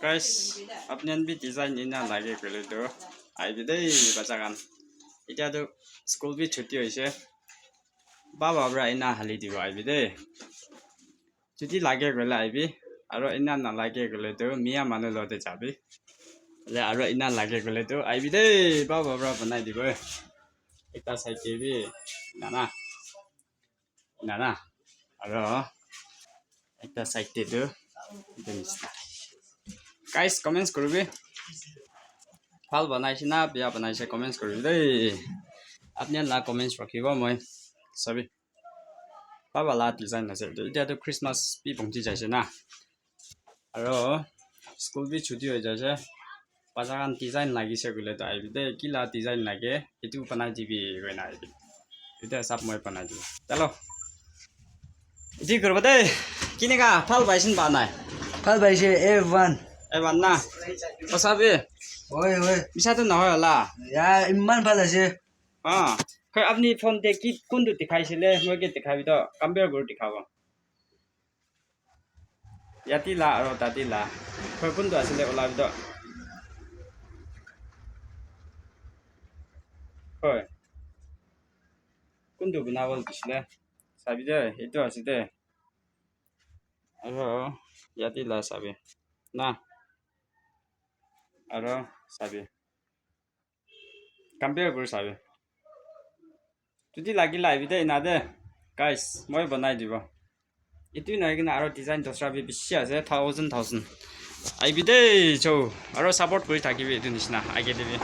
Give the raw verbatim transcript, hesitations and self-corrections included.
Guys, apni khan bi design ena lage koile tu ahibi dei bacha khan. Etia tu school bi chuti hoise. Baba para ena hali dibo ahibi dei. Chuti lage koile ahibi. Aro ena nalage koile tu miya manu lote jabi. Le aro ena lage koile tu ahibi dei. Baba para banai dibo. Ekta side te bi nana. Nana. Aro ekta side te tu etu nisina. Guys, comments kuribi. Bhal banaise na, beya banaise, comments kuribi dei. Apni la comments rakhibo moi sabi. Bhal bhal design ase. Etia tu Christmas bi pongchi jaise na. Aro school bi chuti hoi jaise. Bacha khan design lagise koile tu ahibi dei, ki la design lage, etu banai dibi koina ahibi. Etia sab moi banai dibo. Chalo. Etu kuribo dei. Kineka bhal paise na pa nai? Bhal paise, A one. A one na? Osabi? Hoi, hoi. Misa tu nohoi hola? Ya, iman bhal ase. Ah, khoi apni phone te ki kuntu dikhaisile, moi ke dikhabi to, compare kuri dikhabo. Yati la aro tati la. Khoi kuntu asile olabi to. Khoi. Kuntu banabo disile. Sabi de, etu ase de. Aro yati la sabi. Na. Aro sabi. Compare kuri sabi. Chuti lagile ahibi de ena de. Guys, moi banai dibo. Etu nahoi kena aro design dusra bi bishi ase, thousand, thousand. Ahibi de, cho. Aro support kuri thakibi etu nisina, age de bi.